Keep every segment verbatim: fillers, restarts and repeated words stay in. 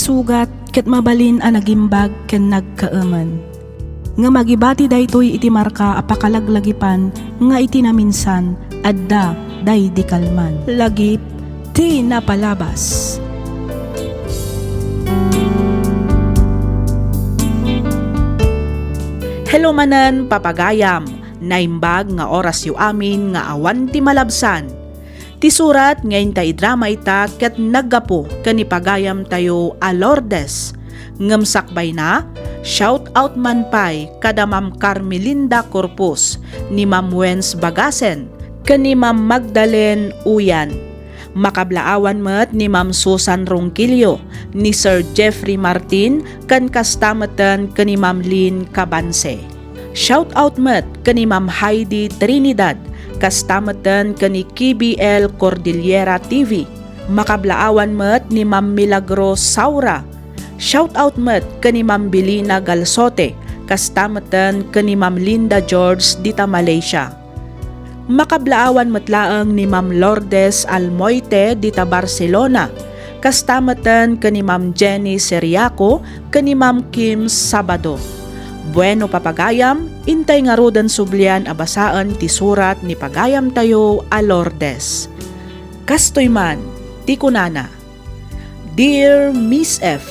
Sugat ket mabalin a nagimbag ken nagkaemen. Ngem agibati daytoy iti marka a pakalaglagipan nga iti naminsan, adda daydi kalman. Lagip ti napalabas. Hello manen, papagayam. Naimbag nga orasyo amin nga awan ti malabsan. Ti surat nga inta idrama ita ket naggapu ken ni pagayamtayo a Lourdes. Ngem sakbayna, shout out man pay kada Ma'am Carmelinda Corpus, ni Ma'am Wens Bagasen, ken ni Ma'am Magdalene Uyan. Makablaawan met ni Ma'am Susan Ronquillo, ni Sir Jeffrey Martin, ken kasta metten ken ni Ma'am Lynn Cabanse. Shout out met ken ni Ma'am Heidi Trinidad, kasta metten ken ni K B L Cordillera T V. Makablaawan met ni Ma'am Milagro Saura. Shout out met ken ni Ma'am Belina Galsote, kasta metten ken ni Ma'am Linda George dita Malaysia. Makablaawan met laeng ni Ma'am Lourdes Almoite dita Barcelona, kasta metten ken ni Ma'am Jenny Seriaco ken ni Ma'am Kim Sabado. Bueno, papagayam, intay ngaruden sublian a basaen ti surat ni pagayamtayo a Lourdes. Kastoy man ti kunana, Dear Miss F,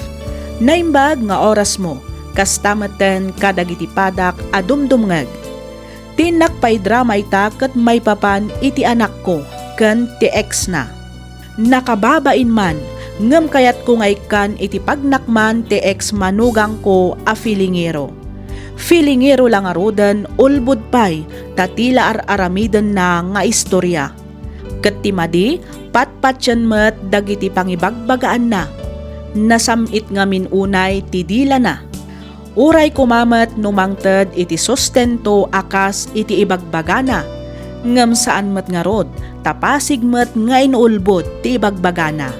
naimbag nga orasmo, kasta metten kadagiti padak a dumdumngeg. Ti innak paidrama ita ket maipapan iti anakko ken ti ex-na. Nakababain man, ngem kayatko nga ikkan iti pagnakman ti ex-manugangko a filingero. Filingero la ngaruden, ulbod pay, ta ti la ar-aramidenna nga istoria. Ket ti madi, patpatien met dagiti pangibagbagaanna. Nasam-it ngamin unay ti dilana. Uray koma met no mangted iti sustento a kas iti ibagbagana, ngem saan met ngarud ta pasig met nga inulbod ti ibagbagana.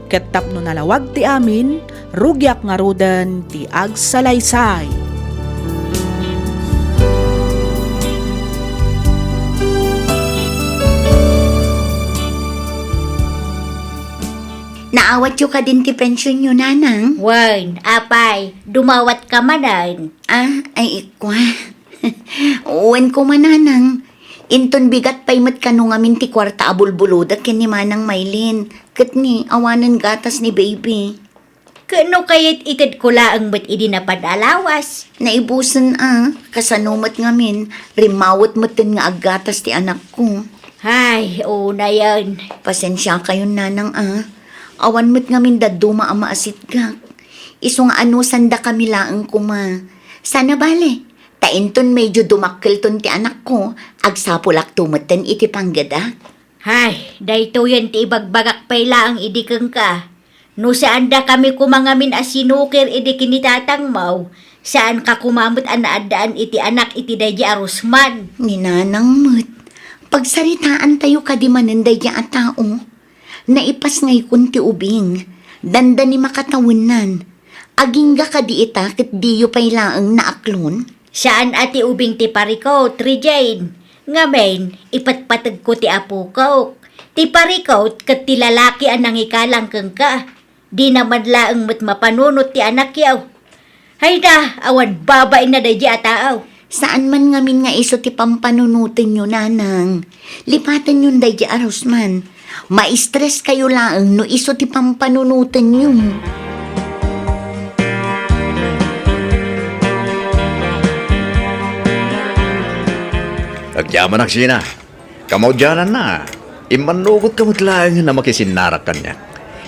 Ket tapno nalawag ti amin, rugiak ngaruden ti agsalaysay. Naawatyo kadin ti pensionyo, Nanang? Wen, apay, dumawatka manen. Ah, ay, ikwa. Wen koma, Nanang. Inton bigat pay met kano ngamin ti kuarta a bulbulodek ken ni Manang Maylin. Ket ni, awanen gatas ni baby. Ket no kayat, itedko laeng met idi napan a lawas. Naibusen a, kasano met ngamin, rimmawet metten nga aggatas ti anakko. Ay, unayen. Pasensiakayon, Nanang a. Awan met ngamin dadduma a maasitgak. Isu nga anusandakami laeng koma. Sana bale, ta inton medyo dumakkelton ti anakko, agsapulakto metten iti panggedak. Hay, daytoyen ti ibagbagak pay laeng idi kenka. No saandakami koma ngamin a sinukir idi kinitatangmo, saanka koma met a naaddaan iti anak iti daydi a Rusman. Ni Nanang met, pagsaritaantayo kadi manen daydi a tao. Naipasngaykon ti ubing, dandani makatawennan. Agingga kadi ita ket diyo pay laeng naaklon? Saan a ti ubing ti parikot, Regine. Ngamin, ipatpategko ti apokok. Ti parikot ket ti lalaki a nangikalang kenka. Dina man laeng met mapanunot ti anakyo. Hayda, awan babainna daydi a taaw. Saan man ngamin nga isu ti pampanunotenyo, Nanang. Lipatenyon daydi a Rusman. Maistreskayo laeng no isu ti pampanunotenyo. Agyamanak, Sina. Kamaudiananna, immannugotka met laeng a makisinnarak kaniak.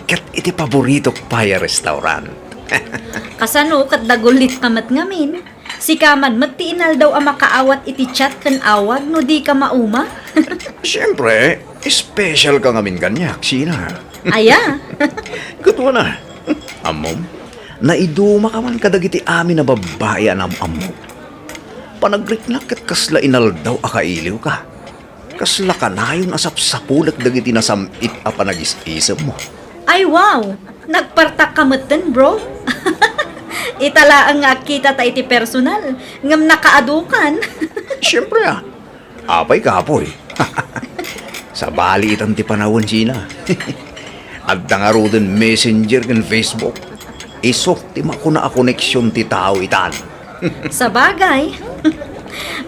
Ket iti paboritok pay a restaurant. Kasano ket dagullitka met ngamin? Sika man met ti inaldaw a makaawat iti chat ken awag no dika mauma? Siempre, special ka ngamin kaniak, Sina. Aya? Ket wana, ammom, naidumaka man kadagiti amin a babbai a naam-ammok. Panagriknak ket kasla inaldaw a kailiwka. Kasla kanayon a sapsapulek dagiti nasam-it a panagis-isemmo. Ay, wow! Nagpartakka metten, bro. Ita laeng nga agkitata iti personal, ngem nakaadukan. Siempre, a. Apay, kapoy. Sabali itan ti panawen, Sina. Adda ngaruden Messenger ken Facebook. Isu ti makuna a koneksion ti tao itan. Sabagay.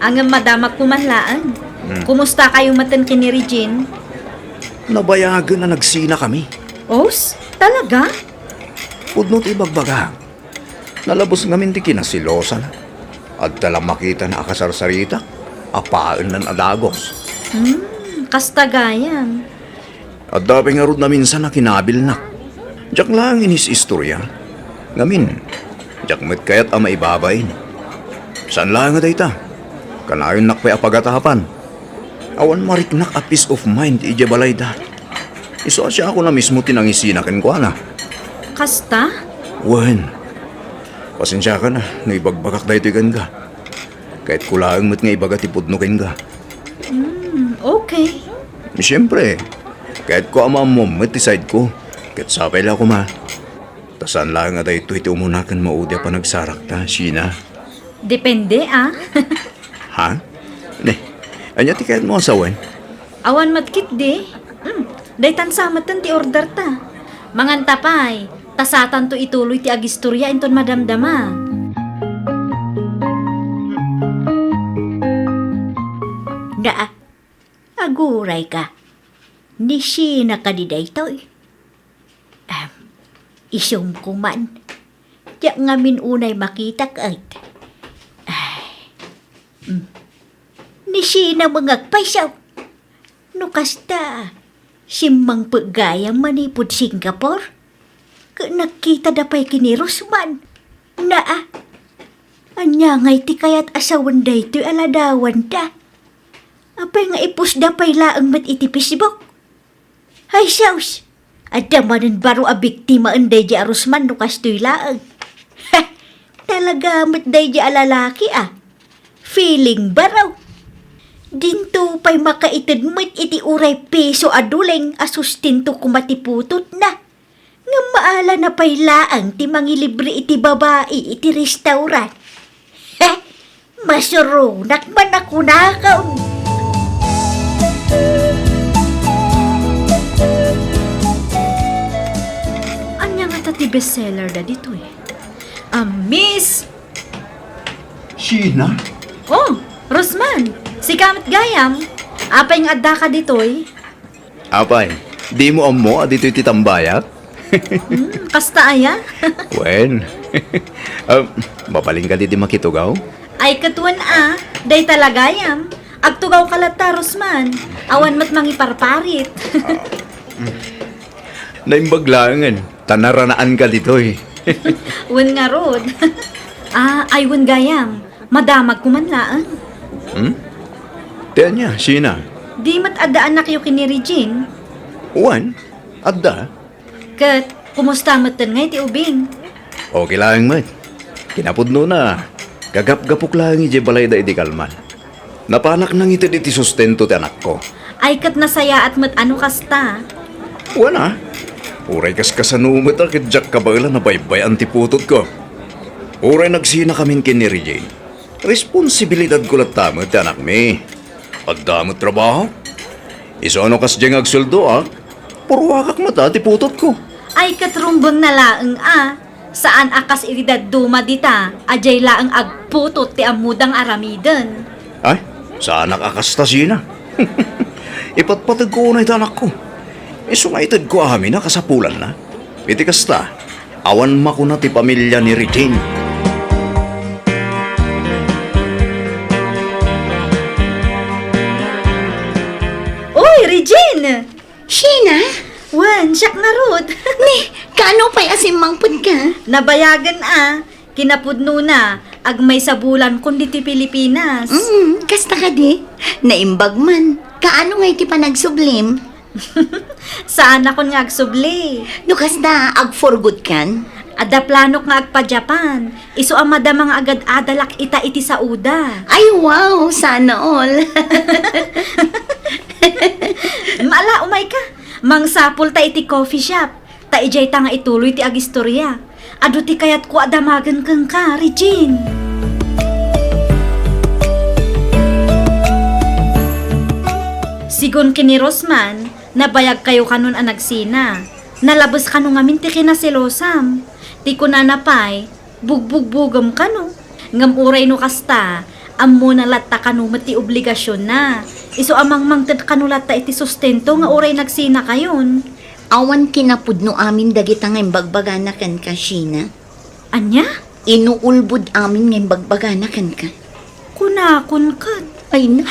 Ngem madamagko man laeng. Hmm. Kumusta kayo maten ken ni Regine? Nabayagen a nagsina kami. Os? Talaga? Pudno ti ibagbaga. Nalabes ngamin ti kinaselosana. Adda la makitana a kasarsarita, a paennan a dagos. Hmm, kasta gayam. Adda pay ngarud naminsan a kinabilnak. Diak laeng inis-istoria. Ngamin, diak met kayat a maibabain. Saan laeng a dayta. Kanayon pay a pagatapan. Awan mariknak a peace of mind idiay balayda. Isu a siak a mismo ti nangisina kenkuana. Kasta? Wen. Pasensiakan a no ibagbagak daytoy kenka. Kayatko laeng met nga ibaga ti pudno kenka. Hmm, okay. Siempre, kayatko a maammom met ti side ko. Ket sapay la koma. Ta saan laeng a daytoy ti umuna ken maudi a panagsarakta, Sheena. Depende, ah. Ha? Ne, ania ti kayatmo a sawen? Awan met ketdi. Hmm, daytan sa metten ti order ta. Manganta pay, ta satanto ituloy ti agistorya inton madamdama. Naa, aguray ka. Ni Sheena kadi daytoy? Ahem, isum ko man. Diak ngamin unay makita ket. Ay. Mm. Ni Sheena met nga agpayso. No kasta, simmangpet gayam manipud Singapore. Ket nagkitada pay ken ni Rosman. Naa, ania ngay ti kayat a sawen daytoy a ladawanda? Apay nga ipusda pay laeng met iti Facebook? Ay, sus! Adda manen baro a biktimaen daydi a Rosman no kastoy laeng. Ha! Talaga met daydi a lalaki, a. Feeling baro. Dinto pay makaited met iti uray piso a duleng a sustento koma ti putotna. Ngem maalana pay laeng ti mangilibre iti babai iti restaurant. He! Masuronak man a kunakon. Ania ngata ti bestseller da ditoy? Ah, Miss Sheena? Oh, Rosman, sika met gayam. Apay nga addaka ditoy? Apay, dimo ammo a ditoy ti tambayak? Hmm, kasta aya? Wen. Ah, mabalin kadi ti makitugaw? Ay, ket wen a, dayta la gayam. Agtugawka latta, Rosman. Awan met mangiparparit. Ah, mm. Naimbag laengen, ta naranaanka ditoy. Wen ngarud. Ah, ay wen gayam. Madamagko man laeng. Hmm? Ti ania, Sheena? Di met adda annakyo ken ni Regine? Wen, adda. Ket, kumusta metten ngay ti ubing? Okay laeng met. Kinapudnona, gagapgapok laeng idiay balayda idi kalman. Napanak nangited iti sustento ti anakko. Ay, ket nasayaat met a no kasta. Wen a, uray kaskasano met a ket diak kabaelan a baybay-an ti putotko. Uray nagsinakamin ken ni Regine, responsibilidadko latta met ti anakmi. Adda met trabaho. Isu a no kasdiay nga agsueldoak, purruakak met a ti putotko. Ay, ket rumbeng na laeng a. Saan a kas iti dadduma dita a diay laeng agputot ti ammoda nga aramiden. Ay, saanak a kasta, Sheena. Ipatpategko unay ti anakko. Isu nga itedko amin a kasapulanna. Iti kasta, awan makuna ti pamilia ni Regine. Uy, Regine! Sheena? Wen, siak ngarud. Ni, kaano pay a simmangpetka? Nabayagen a, kinapudnona, agmaysa bulankon ditoy Pilipinas. Mm, kasta kadi. Naimbag man. Kaano ngay ti panagsublim? Saanakon nga agsubli. No kasta, agforgotkan? Adda planok nga agpa-Japan. Isu a madama nga agad-adalak ita iti saoda. Ay, wow! Sana all! Ala, umayka. Mangsapulta iti coffee shop. Ta idiayta nga ituloy ti agistorya. Adu ti kayatko a damagen kenka, Regine. Sigun ken ni Rosman, nabayagkayo kanon a nagsina. Nalabes kano ngamin ti kinaselosam. Ti kunana pay, bugbugbugem kano. Ngem uray no kasta, ammona latta kano met ti obligasionna. Isu a mangmangted kano latta iti sustento nga uray nagsinakayon. Awan kinapudno amin dagita nga imbagbagana kenka, Sheena. Ania? Inuulbod amin nga imbagbagana kenka. Kunakon ket. Ay na,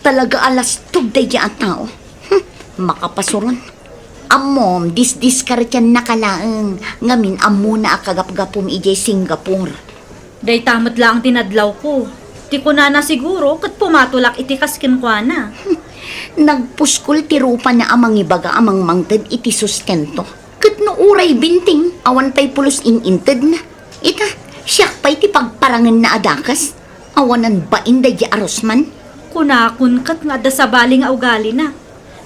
talaga a lastog daydi a tao. Hmm, makapasuron. Ammom, disdiskariannaka laeng, ngamin ammona a kagapgapum idiay Singapore. Dayta met laeng ti nadlawko. Ti kunana siguro ket pumatolak iti kas kenkuana. Nagpuskol ti rupana a mangibaga a mangmangted iti sustento. Ket no uray binting, awan pay pulos in-intedna. Ita, siak pay ti pagparangenna a dakes. Awanan bain daydi a Rosman. Kunakon ket nga adda sabali nga ugalina.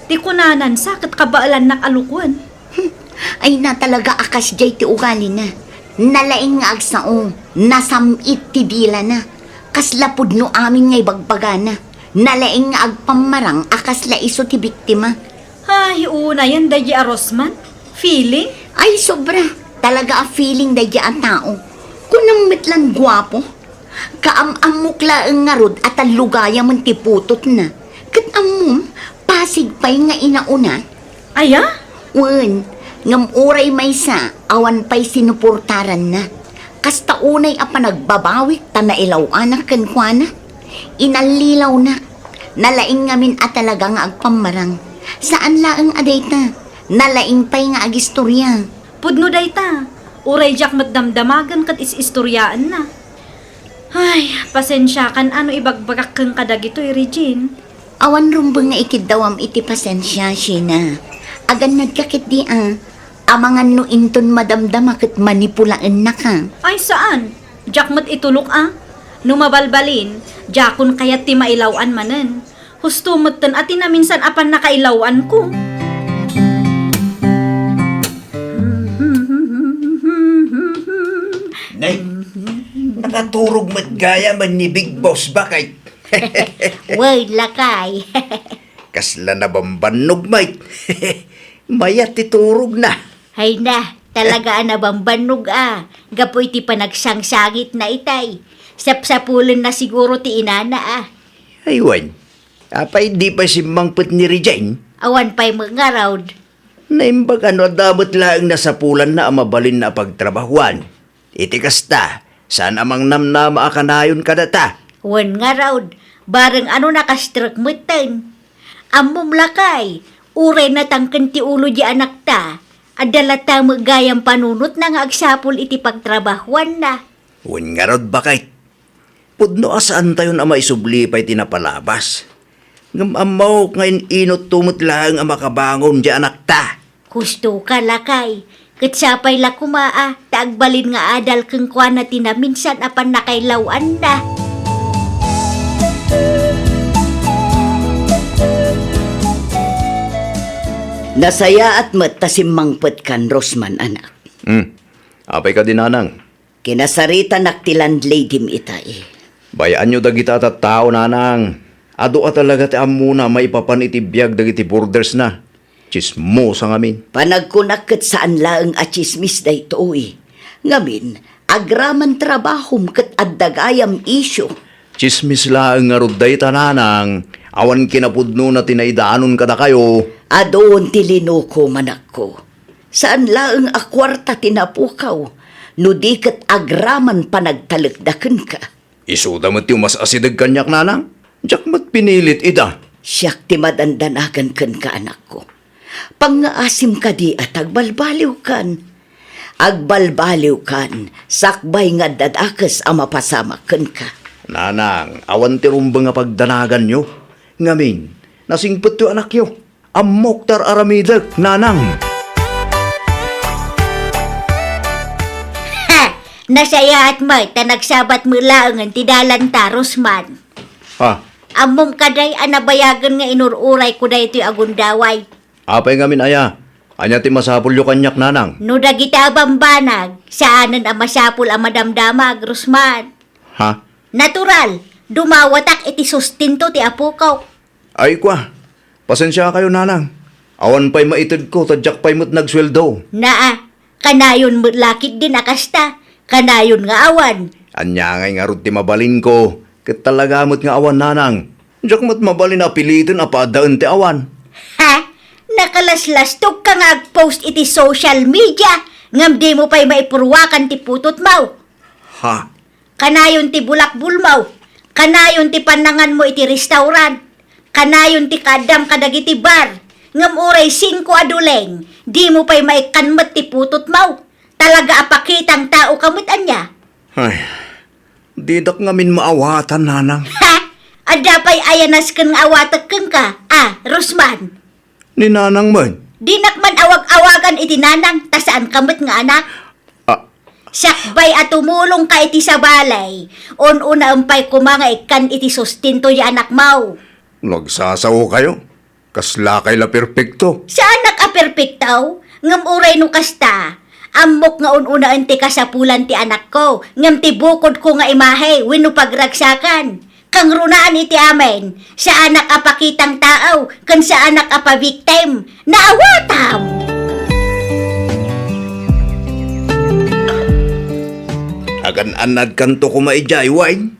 Ti kunanan sa ket kabaelannak a lukuen. Hmm, ay na talaga a kasdiay ti ugalina. Nalaing nga agsao, nasam-it ti dilana. Kasla pudno amin nga ibagbagana. Nalaing nga agpammarang a kasla isu ti biktima. Ay, unayen daydi a Rosman. Feeling? Ay, sobra. Talaga a feeling daydi a tao. Kunam met lan guapo. Kaam-ammok laeng ngarud a tallugayamen ti putotna. Ket ammom, Pasig pay nga inauna. Aya? Wen, ngem uray maysa, awan pay sinuportaranna. Kasta unay a panagbabawik ta nailaw-anak kenkuana. Inallilawnak. Nalaing ngamin a talaga nga agpammarang. Saan laeng a dayta. Nalaing pay nga agistorya. Pudno dayta. Uray diak met damdamagen ket is-istoryaenna. Ay, pasensiakan a no ibagbagak kenka dagitoy, Regine. Awan rumbeng nga ikiddawam iti pasensia, Sheena. Agannadka ketdi a. Amangan no inton madamdama ket manipulaennaka. Ay, saan? Diak met itulok a. No mabalbalin, diakon kayat ti mailaw-an manen. Husto metten a ti naminsan a pannakailaw-anko. Ne, nakaturog met gayam ni Big Boss, bakit? Wen, lakay. Kasla nabambannog met. Mayat ti turogna. Ay na, talaga a nabambannog a. Gapu iti panagsangsangitna itay. Sapsapulenna siguro ti inana a. Ay, wen. Apay di pay simmangpet ni Regine? Awan pay met ngarud. Naimbag a no adda met laeng nasapulanna a mabalinna a pagtrabahuan. Iti kasta, saan a mangnamnama a kanayon kadata. Wen ngarud, bareng a no nakastrek metten. Ammom lakay, uray natangken ti ulo di anakta, adda latta met gayam panunotna nga agsapul iti pagtrabahuanna. Wen ngarud, bakit? Pudno a saantayon a maisubli pay ti napalabas. Ngem ammok nga in-inutto met laeng a makabangon di anakta. Husto ka, lakay. Ket sapay la koma a, ta agbalin nga adal kenkuana ti naminsan a pannakailaw-anna. Nasayaat met ta simmangpetkan, Rosman, anak. Hmm. Apay kadi, nanang? Kinasaritanak ti landladyem itay. Bayaanyo dagita a tattao, nanang. Adu a talaga ti ammona maipapan iti biag dagiti bordersna. Tsismosa ngamin. Panagkunak ket saan laeng a tsismis daytoy. Ngamin, agraman trabahom ket adda gayam isyu. Tsismis laeng ngarud dayta, nanang. Awan kinapudnona ti naidanon kadakayo. Adun ti linuko, manakko. Saan laeng a kuarta ti napukaw, no di ket agraman panagtalekda kenka. Isuda met ti umas-asideg kaniak, nanang. Diak met pinilit ida. Siak ti madandanagan kenka, anakko. Pangngaasim kadi a tagbalbaliwkan. Agbalbaliwkan, sakbay nga adda dakes a mapasamak kenka. Nanang, awan ti rumbeng a pagdanaganyo. Ngamin, nasingpetyo anakyo. Ammok ti ar-aramidek, nanang. Ha! Nasayaat met ta nagsabat met laengen ti dalanta, Rosman. Ha? Ammom kadi a nabayagen nga inur-urayko daytoy a gundaway. Apay ngamin aya? Ania ti masapulyo kaniak, nanang? No dagita a bambanag, saanen a masapul a madamdamag, Rosman. Ha? Natural, dumawatak iti sustento ti apokaw. Ay, kua, pasensiakayo, nanang. Awan pay maitedko ta diak pay met nagsueldo. Naa, Kanayon met la ketdin a kasta. Kanayon nga awan. Ania ngay ngarud ti mabalinko? Ket talaga met nga awan, nanang. Diak met mabalin a piliten a paaddaen ti awan. Ha? Nakalaslastogka nga agpost iti social media, ngem dimo pay maipurwakan ti putotmo. Ha? Kanayon ti bulakbulmo, kanayon ti pannanganmo iti restaurant, kanayon ti kaaddam kadagiti bar, ngem uray singko a duleng, dimo pay maikkan met ti putotmo. Talaga a pakitang taoka met ania? Ay, didak ngamin maawatan, nanang. Ha? Adda pay ayanasken nga awatek kenka, a, Rosman? Ni nanang man. Dinak man awag-awagan iti nanang, ta saanka met nga anak. Ah. Sakbay a tumulongka iti sabali, un-unaem pay koma nga ikkan iti sustento ti anakmo. Nagsasaokayo? Kaslakay la perpekto. Saanak a perpekto, ngem uray no kasta, ammok nga un-unaen ti kasapulan ti anakko, ngem ti bukodko nga imahe wenno pagragsakan. Kangrunaan iti amin, saanak a pakitang tao, ken saanak a pabiktim. Naawatam! Agan-annadkanto koma idiay, Wine.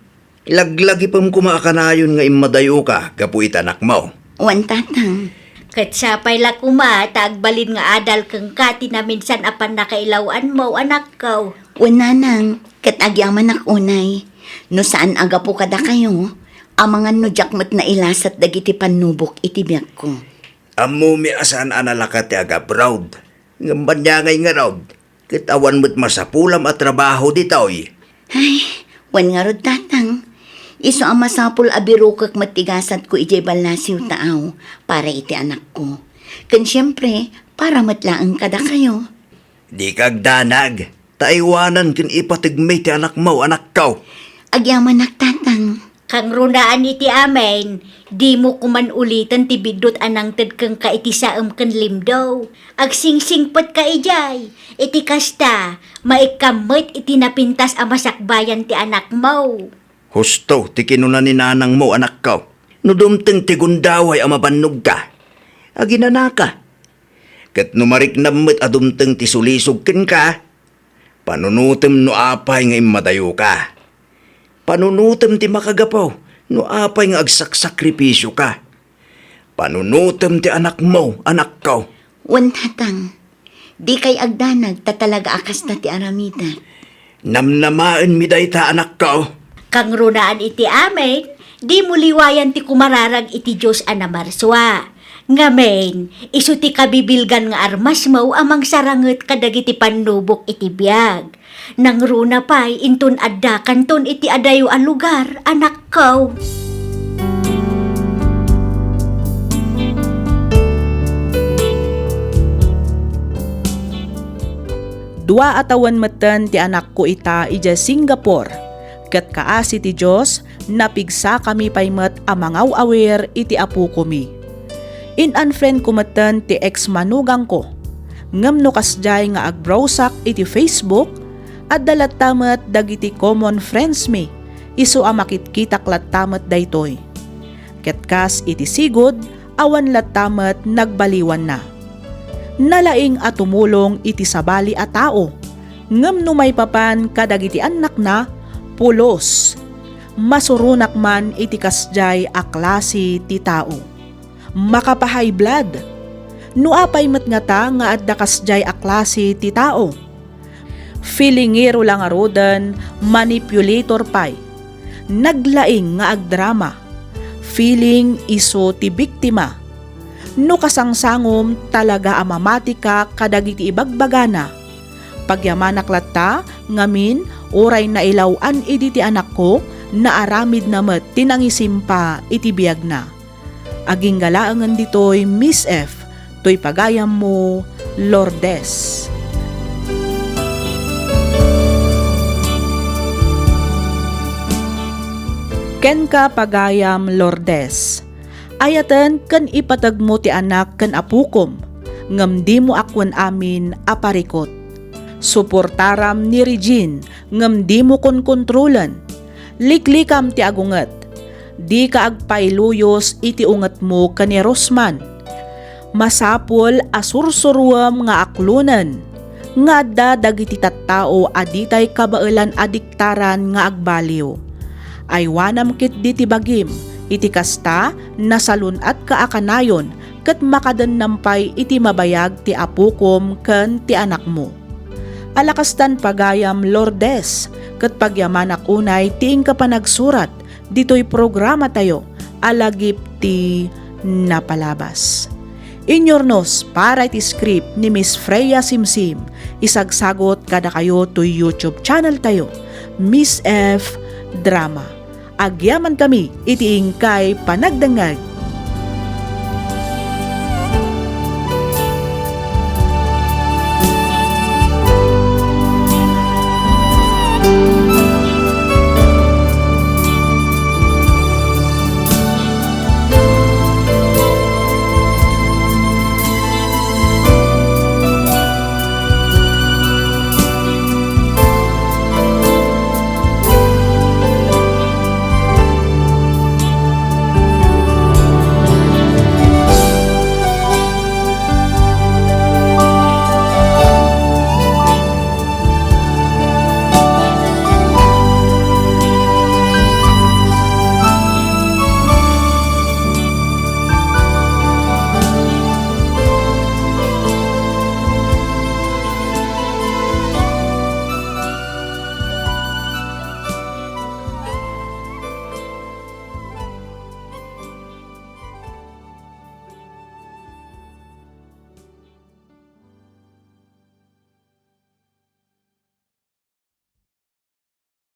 Laglagipem koma a kanayon nga immadayoka gapu iti anakmo. Wen, Tatang. Ket sapay la koma ta agbalin nga adal kenka ti naminsan a pannakailaw-anmo, anakko. Wen, Nanang, ket agyamanak unay, no saan a gapu kadakayo, amangan no diak met nailasat dagiti pannubok iti biagko. Ammomi a saan a nalaka ti agabraod, ngem ania ngay ngarud, ket awan met masapulam a trabaho ditoy. Ay, wen ngarud, Tatang. Isu a masapul a birukek met ti gasatko idiay ballasiw taaw para iti anakko. Ken siempre, para met laeng kadakayo. Dika agdanag, ta aywanan ken ipategmi ti anakmo, anakko. Agyamanak, Tatang. Kangrunaan iti amin, dimo koman uliten ti biddut a nangted kenka iti saem ken limdo. Agsingsingpetka idiay. Iti kasta, maikkam met iti napintas a masakbayan ti anakmo. Husto ti kinuna ni nanangmo, anakko. No dumteng ti gundaway a mabannogka, aginanaka. Ket no mariknam met a dumteng ti sulisog kenka, panunotem no apay nga immadayoka. Panunotem ti makagapu no apay nga agsaksakripisioka. Panunotem ti anakmo, anakko. Wen, Tatang, dikay agdanag ta talaga a kasta ti aramidek. Namnamaenmi dayta, anakko. Kangrunaan iti amin, dimo liwayan ti kumararag iti Dios a namarsua. Ngamin, isu ti kabibilgan nga armasmo a mangsaranget kadagiti pannubok iti biag. Nangruna pay inton addakanton iti adayo a lugar, anakko. Dua a tawen metten ti anakko ita idiay Singapore, ket kaasi ti Dios, napigsakami pay met a mangaw-awir iti apokomi. In-unfriendko metten ti ex-manugangko, ngem no kasdiay nga agbrowsak iti Facebook, adda latta met dagiti common friendsmi, isu a makitkitak latta met daytoy. Ket kas iti sigud, awan latta met nagbaliwanna. Nalaing a tumulong iti sabali a tao, ngem no maipapan kadagiti annakna, pulos. Masuronak man iti kasdiay a klase ti tao. Makapahay blood. No apay met ngata nga adda kasdiay a klase ti tao? Feelingero la ngaruden, manipulator pay. Naglaing nga agdrama. Feeling isu ti biktima. No kasangsangom, talaga a mamatika kadagiti ibagbagana. Pagyamanak latta, ngamin, uray nailaw-an idi ti anakko, naaramidna met ti nangisimpa iti biagna. Agingga laengen ditoy, Miss F, toy pagayammo, Lourdes. Kenka, pagayam Lourdes, ayaten ken ipategmo ti anak ken apokom, ngem dimo ak wen amin a parikut. Suportaram ni Regine, ngem dimo konkontrolen. Liklikam ti agunget. Dika agpailuyos iti ungetmo ken ni Rosman. Masapul a sursuruem nga aklonen. nga adda dagiti tattao a ditay kabaelan a diktaran nga agbaliw. Aywanam ketdi ti bagim, iti kasta, nasalun-atka a kanayon ket makadennam pay iti mabayag ti apokom ken ti anakmo. Alakastan pagayam, Lourdes, ket pagyamanak unay ti inka panagsurat ditoy programatayo a lagip ti napalabas. Inyurnos para iti script ni Miss Freya Simsim, isagsagot kadakayo toy YouTube channel tayo, Miss F Drama. Agyamankami iti inkay panagdengngeg.